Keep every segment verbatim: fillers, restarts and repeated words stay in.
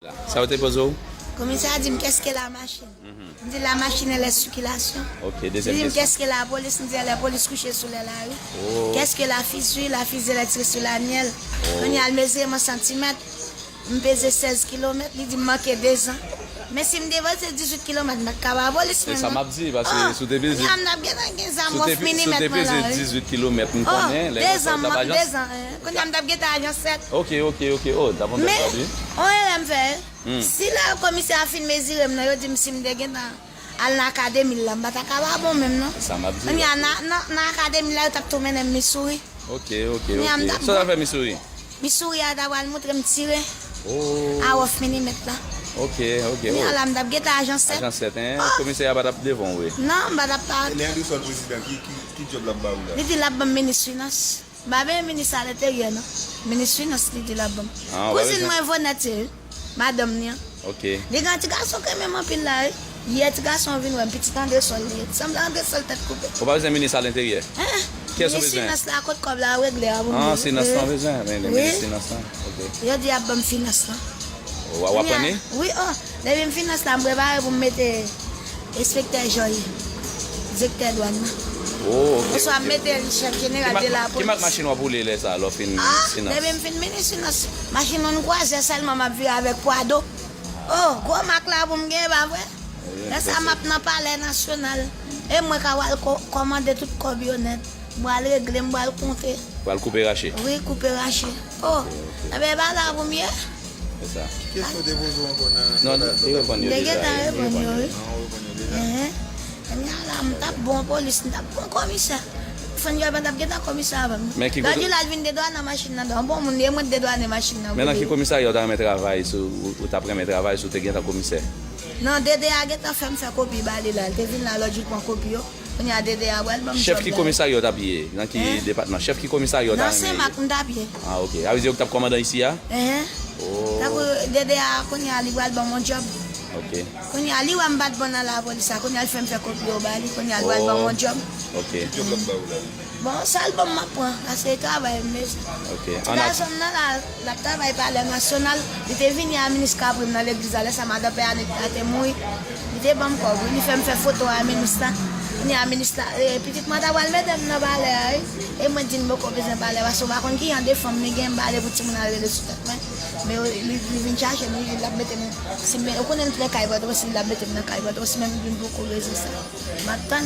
Sa yo te poze w? Komisè a di m, qu'est-ce que la machine? M di, la machine, elle est circulation. Ok, dezyèm kesyon. Li di m, qu'est-ce que la police? M di, elle est police couchée sous les laris. Oh. Qu'est-ce que la fusée? La fusée électrique sous la miel. Oh. Kounye a l mezire m an santimèt. M peze sèz kilomèt, li di m manke de zan. Men si m devanse dizuit kilomèt, m pa t ka ba polis mwen non. Se sa m ap di, paske si w te peze, kounye a m t ap gentan gen zam wòf minimèt mwen la, wi. Si w te peze dizuit kilomèt, m konnen, lè yo sòti, w t ap ajan sèt. Kounye a m t ap gentan ajan sèt. Ok, ok, ok. Oh, n t ap fè yon bèl pwodui. Men, on erè m fè. Si lè komisè a fin mezire m nan, yo di m si m te gentan al nan akademi l la, m pa ta ka pa bon menm non. Sa m ap di. Kounye a nan, nan, nan akademi l la, yo t ap tou mennen m Missouri. Ok, ok, ok. Kounye a m t ap bon. Sa w t ap fè Missouri? Missouri a ta pral montre m tire a wòf minimèt la. Ok, ok. Kounye a la, m t ap gentan ajan sèt. Ajan sèt, en? Komisè a pa t ap devan w, wi. Non, m pa t ap pa. E lè Andrésol prezidan, ki, ki, ki djòb l ap ba w la? Li di l ap ban m minis finans. M pa benyen minis a lenteryè non. Minis finans li di l ap ban m. Kouzin mwen Vonèt ye wi. Madanm li an. Ok. Li gen yon ti gason k renmen m anpil la wi. Yè ti gason an vin wè m, pitit Andrésol li ye. Sanble Andrésol tèt koupe. Ou pa bezwen minis a lenteryè? Kiyès ou bezwen? Minis finans la, kot kòb la regle a pou m ye. Ah, finans lan bezwen, men minis finans lan. Ok. Yo di y ap ban m finans lan. W ap pran li? Wi, oh. Depi m finans la, m prepare pou m mete enspektè Joy, direktè dwàn nan. Oh, ok. Oswa m mete l chèf jeneral de lapolis. Ki mak machin w ap woule lè sa, lè w fin finans? Ah, depi m fin minis finans, machin yon kwazè sèlman m ap vire avèk Prado. Oh, gwo mak la pou m gen, pa vre? Lè sa m ap nan palè nasyonal. E mwen ka pral ko-, kòmande tout kòb yo nèt. M pral regle, m pral konte. Pral koupe rache. Wi, koupe rache. Oh, enben e pa la pou m ye. Se sa. Ki kesyon te poze w ankò nan... Non, li reponn yo deja. Li gentan reponn yo, wi. Ah, ou reponn yo deja? Enhen. Kounye a la, m t ap bon polis, m t ap bon komisè. Fann yo pa t ap gentan komisè avè m. Men ki kote... Lòt jou la, l vin dedwannen machin nan, dan bon moun, li e mwen t dedwannen machin nan. Men nan ki komisarya ou ta renmen travay si w, ou t ap renmen travay si w te gentan komisè? Non, D D A gentan fè m fè kopi ba li la. Li te vin la lòt jou l pran kopi yo. Kounye a D D A pral ban m djòb la. Chèf ki komisarya w t ap ye? Nan ki depatman? Chèf ki komisarya w ta renmen ye? Nan Senmak m t ap ye. Ah, ok. Sa vle di ou t ap kòmandan isi a? Enhen. Oh. Tankou D D A kounye a li pral ban m yon djòb. Ok. Kounye a li wè m pa t bon nan lapolis la. Kounye a l fè m fè kopi yo ba li. Kounye a l pral ban m yon djòb. Ok. Ki djòb l ap ba ou la? Bon, sèl bon m ap pran, paske e travay m bezwen. Ok. Ti gason m nan la, l ap travay Palè Nasyonal. Li te vini a minis Kapri m nan legliz la, lè sa madan Pè Anik la te mouri. Li te ban m kòb, wi. Li fè m fè foto a minis la. Kounye a minis la, e, pitit mwen ta pral mete m nan palè a, wi. E mwen di l m poko bezwen palè, paske w pa konn ki jan de fanm li gen, m pa vle pou timoun al rele sou tèt mwen. Men li, li vin chache m, li di l ap mete m, si m, ou konnen m t nan kay Pòtoprens, li di l ap mete m nan kay Pòtoprens, men m di l m poko bezwen sa. M ap tann.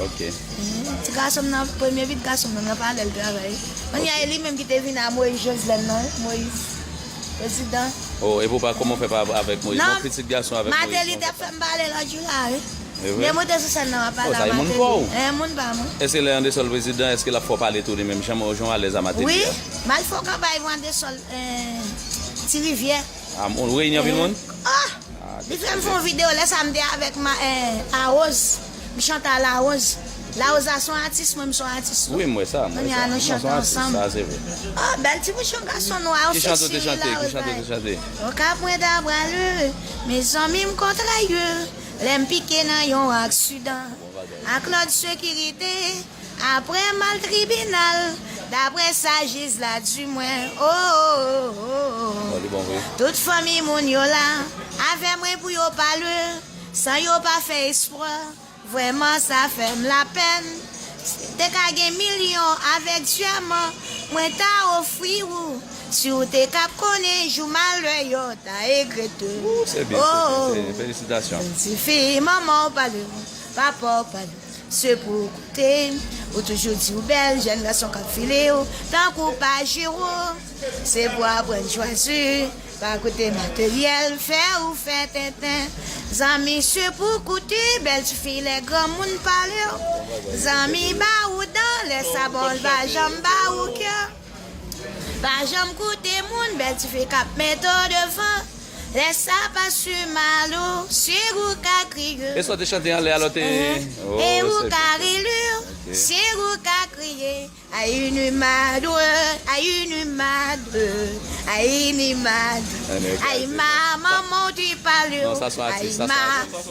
Ok. Mhm. Ti gason m nan, premye pitit gason m nan, nan palè l travay. Kounye a, e li menm ki te vin a Moïse Joslin nan, wi, Moïse, prezidan. Oh, epi w pa, kòman w fè pa avèk Moïse? Bon, pitit gason avèk Moïse. Martelly t ap fè m pale lòt jou la, wi. E vre? M te monte sou sèn nan, m ap pale a Martelly. Oh, sa e moun pa w? E, moun pa mwen. E se lè Anderson prezidan, èske l ap fè w pale tou li menm? Jan w, jan w alèz a Martelly a? Wi, m al fè yon kanpay pou Anderson, eh, Ti Rivyè. Ah, ou reyini anpil moun? Ah! Li fè m fè yon videyo lè sa m te avèk ma, eh, Arose. M chante a Larose. Larose a se yon atis, mwen m se yon atis tou. Wi, m wè sa, m wè sa. Kounye a nou chante ansanm. Sa se vre. Oh, bèl ti bouch yon gason nwa, ou seksi, Larose. Ki chante ou te chante? Ki chante ou te chante? Okap mwen ta pral, mezanmi m kontrè, lè m pike nan yon aksidan ak lòd sekirite. Apre mal tribinal, daprè sa jij la di mwen, oh, oh, oh, oh. Bon, li bon vre. Tout fanmi moun yo la, avè mwen pou yo pale, san yo pa fè espwa. Vrèman, sa fè m lapèn. Si te ka gen milyon avèk dyèman, mwen ta ofri ou. Si w te kab konnen jou malè yo ta regrete. Ou, se byen, se byen, se byen. Felisitasyon. Bèl tifi, manman w pale w, papa w pale w. Se pou w koute, ou toujou di w bèl, jèn gason k ap file w tankou Pajero. Se pou w aprann chwazi, pa koute materyèl, fè ou fè tenten. Zanmi, se pou w koute, bèl tifi, lè granmoun pale w. Zanmi, ba ou dan, lè sa bon, l pa janm ba ou kè. Pa janm koute moun, bèl tifi k ap mete w devan. Lè sa pa si mal ou, si ou ka kriye. E sa w te chante anlè a lò te... E ou ka rele, si ou ka kriye. Ay, inimado, ay, inimado, ay, inimado. Ay, ma, manman w te pale w. Ay, ma,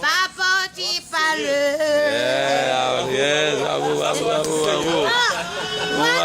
papa w te pale. Yeah, yeah, bravo, bravo, bravo, bravo.